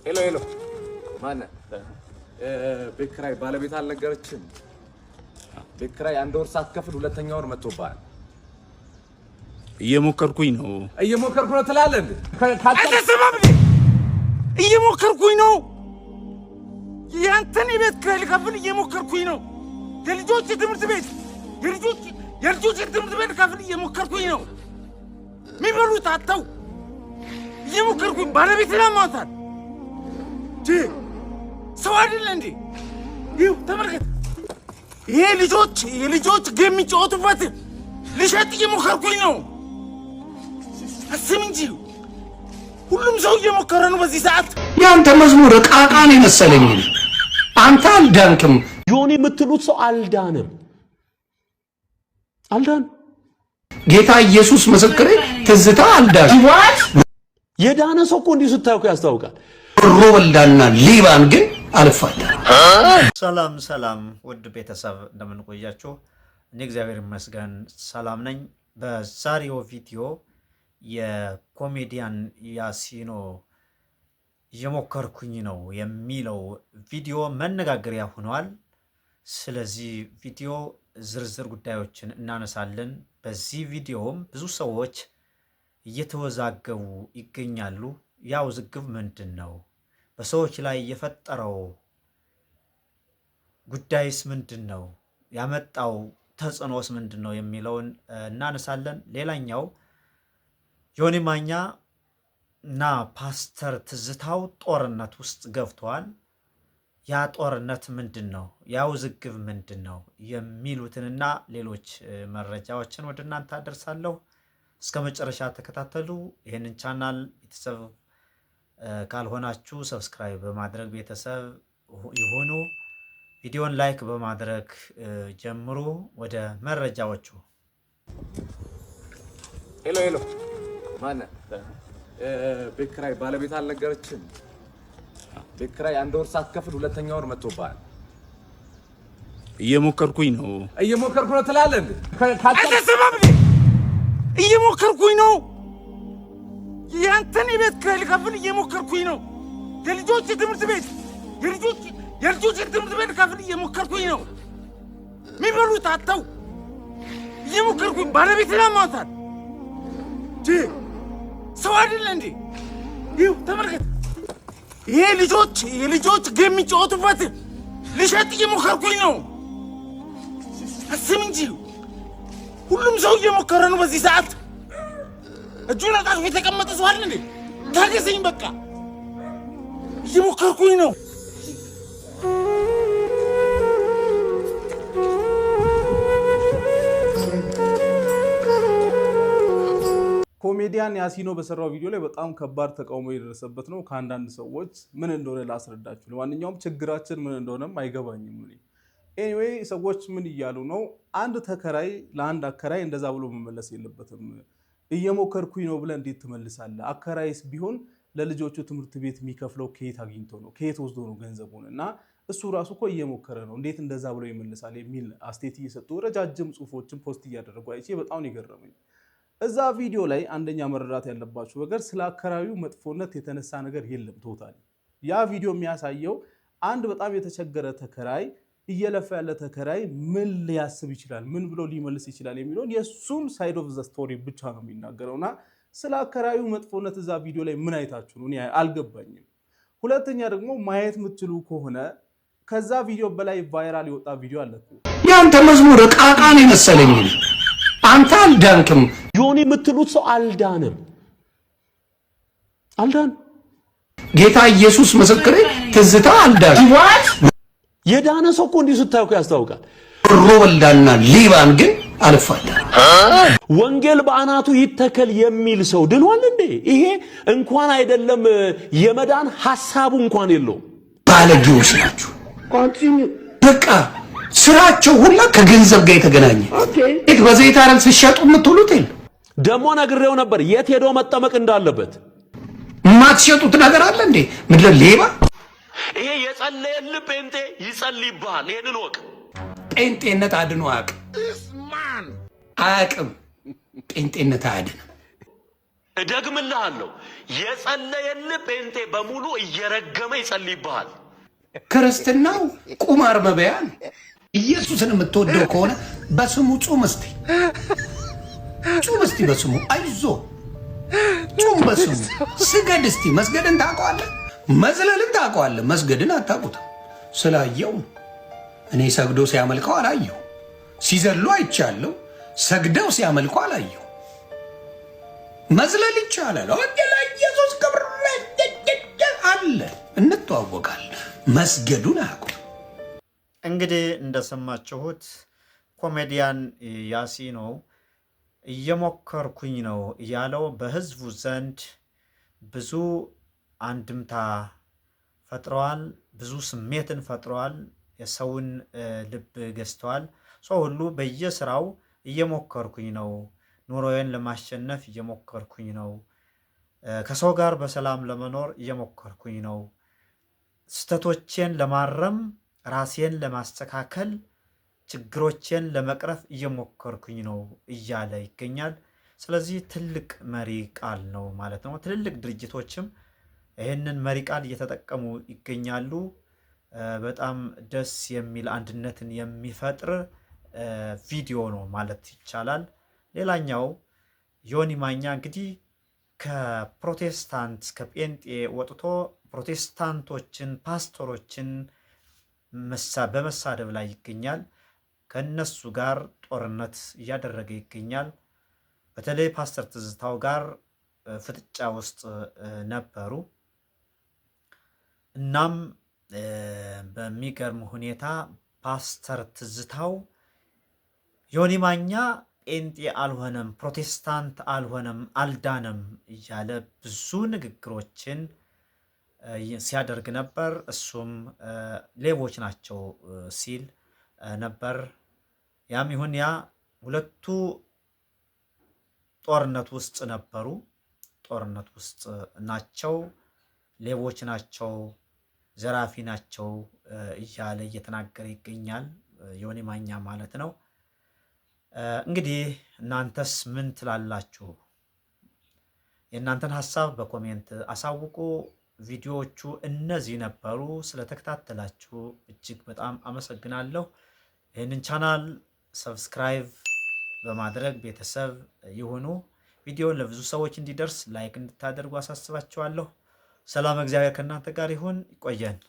Hello hello፣ ማነህ? ቤት ኪራይ ባለቤት አልነገረችም? ቤት ኪራይ አንድ ወር ሳትከፍል ሁለተኛ ወር መጥቶብሃል። እየሞከርኩኝ ነው። እየሞከርኩ ነው ትላለህ እንዴ? አልተሰማም እንዴ? እየሞከርኩኝ ነው። ያንተን የቤት ኪራይ ልከፍል እየሞከርኩኝ ነው። የልጆች ትምህርት ቤት የልጆች ትምህርት ቤት ልከፍል እየሞከርኩኝ ነው። የሚበሉት አጥተው እየሞከርኩኝ፣ ባለቤት ላማታል ሰው አይደለ እንዴ? ይኸው ተመልከት። ይሄ የልጆች game የሚጫወቱበት ልሸጥ እየሞከርኩኝ ነው። አስም እንጂ፣ ሁሉም ሰው እየሞከረ ነው በዚህ ሰዓት። የአንተ መዝሙር ዕቃ ዕቃ ነው የመሰለኝ። አንተ አልዳንክም። ዮኒ የምትሉት ሰው አልዳንም፣ አልዳንም። ጌታ ኢየሱስ ምስክሬ፣ ትዝታ አልዳን። የዳነ ሰው እኮ እንዲሁ ስታዩ እኮ ያስታውቃል። ወሮ በላና ሌባን ግን አልፋታ። ሰላም ሰላም፣ ውድ ቤተሰብ፣ እንደምን ቆያችሁ? እኔ እግዚአብሔር ይመስገን ሰላም ነኝ። በዛሬው ቪዲዮ የኮሜዲያን ያሲኖ እየሞከርኩኝ ነው የሚለው ቪዲዮ መነጋገሪያ ሆኗል። ስለዚህ ቪዲዮ ዝርዝር ጉዳዮችን እናነሳለን። በዚህ ቪዲዮም ብዙ ሰዎች እየተወዛገቡ ይገኛሉ። ያ ውዝግብ ምንድን ነው? በሰዎች ላይ የፈጠረው ጉዳይስ ምንድን ነው? ያመጣው ተጽዕኖስ ምንድን ነው የሚለውን እናነሳለን። ሌላኛው ዮኒ ማኛ እና ፓስተር ትዝታው ጦርነት ውስጥ ገብተዋል። ያ ጦርነት ምንድን ነው? ያ ውዝግብ ምንድን ነው? የሚሉትንና ሌሎች መረጃዎችን ወደ እናንተ አደርሳለሁ። እስከ መጨረሻ ተከታተሉ። ይህንን ቻናል ቤተሰብ ካልሆናችሁ subscribe በማድረግ ቤተሰብ ይሁኑ። ቪዲዮን like በማድረግ ጀምሩ። ወደ መረጃዎቹ። Hello hello፣ ማነህ? ቤት ኪራይ ባለቤት አልነገረችም? ቤት ኪራይ አንድ ወር ሳትከፍል ሁለተኛ ወር መጥቶብሃል። እየሞከርኩኝ ነው። እየሞከርኩ ነው ትላለህ እንዴ? አልተሰማም እንዴ? እየሞከርኩኝ ነው። ያንተን የቤት ኪራይ ልከፍል እየሞከርኩኝ ነው። የልጆች ትምህርት ቤት የልጆች ትምህርት ቤት ልከፍል እየሞከርኩኝ ነው። የሚበሉት አጥተው እየሞከርኩኝ፣ ባለቤት ላማታል ሰው አይደለ እንዴ? ይኸው ተመልከት። ይሄ የልጆች game የሚጫወቱበት ልሸጥ እየሞከርኩኝ ነው። አስም እንጂ፣ ሁሉም ሰው እየሞከረ ነው በዚህ ሰዓት። እጁን አጣጥፎ የተቀመጠ ሰው አለ እንዴ? ታገሰኝ፣ በቃ እየሞከርኩኝ ነው። ኮሜዲያን ያሲኖ በሰራው ቪዲዮ ላይ በጣም ከባድ ተቃውሞ የደረሰበት ነው ከአንዳንድ ሰዎች። ምን እንደሆነ ላስረዳችሁ። ለማንኛውም ችግራችን ምን እንደሆነም አይገባኝም እኔ። Anyway፣ ሰዎች ምን እያሉ ነው? አንድ ተከራይ ለአንድ አከራይ እንደዛ ብሎ መመለስ የለበትም። እየሞከርኩኝ ነው ብለህ እንዴት ትመልሳለህ? አከራይስ ቢሆን ለልጆቹ ትምህርት ቤት የሚከፍለው ከየት አግኝቶ ነው? ከየት ወስዶ ነው ገንዘቡን? እና እሱ ራሱ እኮ እየሞከረ ነው፣ እንዴት እንደዛ ብሎ ይመልሳል? የሚል አስተያየት እየሰጡ ረጃጅም ጽሁፎችን post እያደረጉ አይቼ በጣም ነው የገረመኝ። እዛ ቪዲዮ ላይ አንደኛ መረዳት ያለባችሁ ነገር ስለ አከራዩ መጥፎነት የተነሳ ነገር የለም። Totally ያ ቪዲዮ የሚያሳየው አንድ በጣም የተቸገረ ተከራይ፣ እየለፋ ያለ ተከራይ ምን ሊያስብ ይችላል፣ ምን ብሎ ሊመልስ ይችላል የሚለውን የእሱን side of the story ብቻ ነው የሚናገረው። እና ስለ አከራዩ መጥፎነት እዛ ቪዲዮ ላይ ምን አይታችሁ ነው? እኔ አልገባኝም። ሁለተኛ ደግሞ ማየት የምትችሉ ከሆነ ከዛ ቪዲዮ በላይ viral የወጣ ቪዲዮ አለ እኮ። የአንተ መዝሙር ዕቃ ዕቃ ነው የመሰለኝ። አንተ አልዳንክም። ዮኒ የምትሉት ሰው አልዳንም፣ አልዳንም። ጌታ ኢየሱስ ምስክሬ፣ ትዝታ አልዳን። የዳነ ሰው እኮ እንዲሁ ስታዩ እኮ ያስታውቃል። ወሮ በላና ሌባን ግን አልፋታ። ወንጌል በአናቱ ይተከል የሚል ሰው ድኗል እንዴ? ይሄ እንኳን አይደለም፣ የመዳን ሐሳቡ እንኳን የለውም። ባለጌዎች ናቸው። በቃ ስራቸው ሁላ ከገንዘብ ጋር የተገናኘ። በዘይት አረል ሲሸጡ የምትውሉት የለ። ደሞ ነግሬው ነበር የት ሄዶ መጠመቅ እንዳለበት። የማትሸጡት ነገር አለ እንዴ? ምድረ ሌባ። ይሄ የጸለየልህ ጴንጤ ይጸልይብሃል። ይሄንን እወቅ። ጴንጤነት አድኖ አያውቅም፣ አያውቅም። ጴንጤነት አያድንም። እደግምልሃለሁ፣ የጸለየልህ ጴንጤ በሙሉ እየረገመ ይጸልይብሃል። ክርስትናው ቁማር መበያ ነው። ኢየሱስን የምትወደው ከሆነ በስሙ ጹም እስቲ፣ ጹም እስቲ፣ በስሙ አይዞ ጹም፣ በስሙ ስገድ እስቲ። መስገድን ታውቀዋለህ፣ መዝለልን ታውቀዋለህ፣ መስገድን አታውቁትም። ስላየው እኔ ሰግዶ ሲያመልከው አላየው። ሲዘሉ አይቻለሁ፣ ሰግደው ሲያመልከው አላየው። መዝለል ይቻላል። ለኢየሱስ ክብር አለ፣ እንተዋወቃለን። መስገዱን አያውቁም። እንግዲህ እንደሰማችሁት ኮሜዲያን ያሲኖ እየሞከርኩኝ ነው ያለው በህዝቡ ዘንድ ብዙ አንድምታ ፈጥረዋል። ብዙ ስሜትን ፈጥረዋል። የሰውን ልብ ገዝተዋል። ሰው ሁሉ በየስራው እየሞከርኩኝ ነው፣ ኑሮዬን ለማሸነፍ እየሞከርኩኝ ነው፣ ከሰው ጋር በሰላም ለመኖር እየሞከርኩኝ ነው፣ ስህተቶቼን ለማረም ራሴን ለማስተካከል ችግሮቼን ለመቅረፍ እየሞከርኩኝ ነው እያለ ይገኛል። ስለዚህ ትልቅ መሪ ቃል ነው ማለት ነው። ትልልቅ ድርጅቶችም ይህንን መሪ ቃል እየተጠቀሙ ይገኛሉ። በጣም ደስ የሚል አንድነትን የሚፈጥር ቪዲዮ ነው ማለት ይቻላል። ሌላኛው ዮኒ ማኛ እንግዲህ ከፕሮቴስታንት ከጴንጤ ወጥቶ ፕሮቴስታንቶችን ፓስተሮችን በመሳደብ ላይ ይገኛል። ከነሱ ጋር ጦርነት እያደረገ ይገኛል። በተለይ ፓስተር ትዝታው ጋር ፍጥጫ ውስጥ ነበሩ። እናም በሚገርም ሁኔታ ፓስተር ትዝታው ዮኒ ማኛ ጴንጤ አልሆነም፣ ፕሮቴስታንት አልሆነም፣ አልዳነም እያለ ብዙ ንግግሮችን ሲያደርግ ነበር። እሱም ሌቦች ናቸው ሲል ነበር። ያም ይሁን ያ ሁለቱ ጦርነት ውስጥ ነበሩ፣ ጦርነት ውስጥ ናቸው፣ ሌቦች ናቸው፣ ዘራፊ ናቸው እያለ እየተናገረ ይገኛል። ዮኒ ማኛ ማለት ነው። እንግዲህ እናንተስ ምን ትላላችሁ? የእናንተን ሀሳብ በ comment አሳውቁ። ቪዲዮዎቹ እነዚህ ነበሩ። ስለተከታተላችሁ እጅግ በጣም አመሰግናለሁ። ይህንን channel subscribe በማድረግ ቤተሰብ ይሁኑ። ቪዲዮን ለብዙ ሰዎች እንዲደርስ like እንድታደርጉ አሳስባችኋለሁ። ሰላም፣ እግዚአብሔር ከእናንተ ጋር ይሁን። ይቆየን።